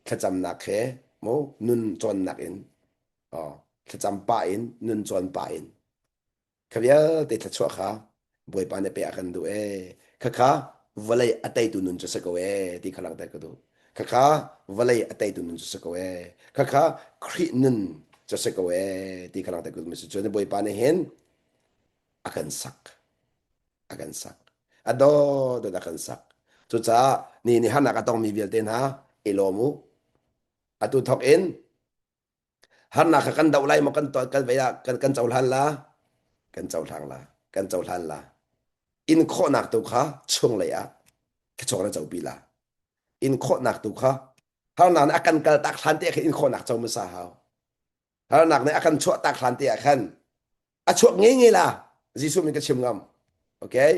thlacamnak he mu nun cawnnak in oh, thlacam pah in nun cawn pah in Kha vialte thluachuah kha Bawipa nih pe a kan duh ee. Khakha vawlei a teitu nun cu si ko ee ti kha langhter ka duh. Khakha vawlei a teitu nun cu si ko ee. Khakha Khrih nun cu si ko ee ti kha langhter ka duh. Cun Bawipa nih hin a kan sak. A kan sak. A dawt a kan sak. Cucaah ni ni harnak a tongmi vialte hna i lawm u. Atu thawk in Harnak kha kan doh lai maw kan kan vei ah kan kan cohlan la? Kan cohlang la. Kan cohlan la. In khawhnak tu kha chunglei ah thluachuah na copi la. In khawhnak tu kha harnak nih a kan kal tak hlan te ah khin in khawhnak co hmasa hau. Harnak nih a kan chuah tak hlan te ah khan a chuak nge nge la. Jesuh min ka chim ngam. Okay?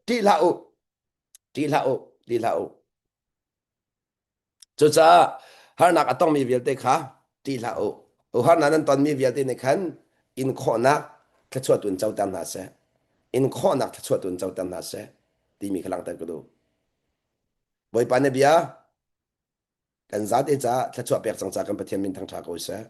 Ṭih hlah u. Ṭih hlah u. Ṭih hlah u. Cucaah harnak a tongmi vialte kha ṭih hlah u. Harnak nan tonmi vialte nih khan in khawhnak thluachuah tu in coter hna seh. In khawhnak thluachuah tu in coter hna seh. timi kha langhter ka duh. Bawipa na bia kan zate caah thluachuah pek cang ca kan Pathian min thangṭha ko seh.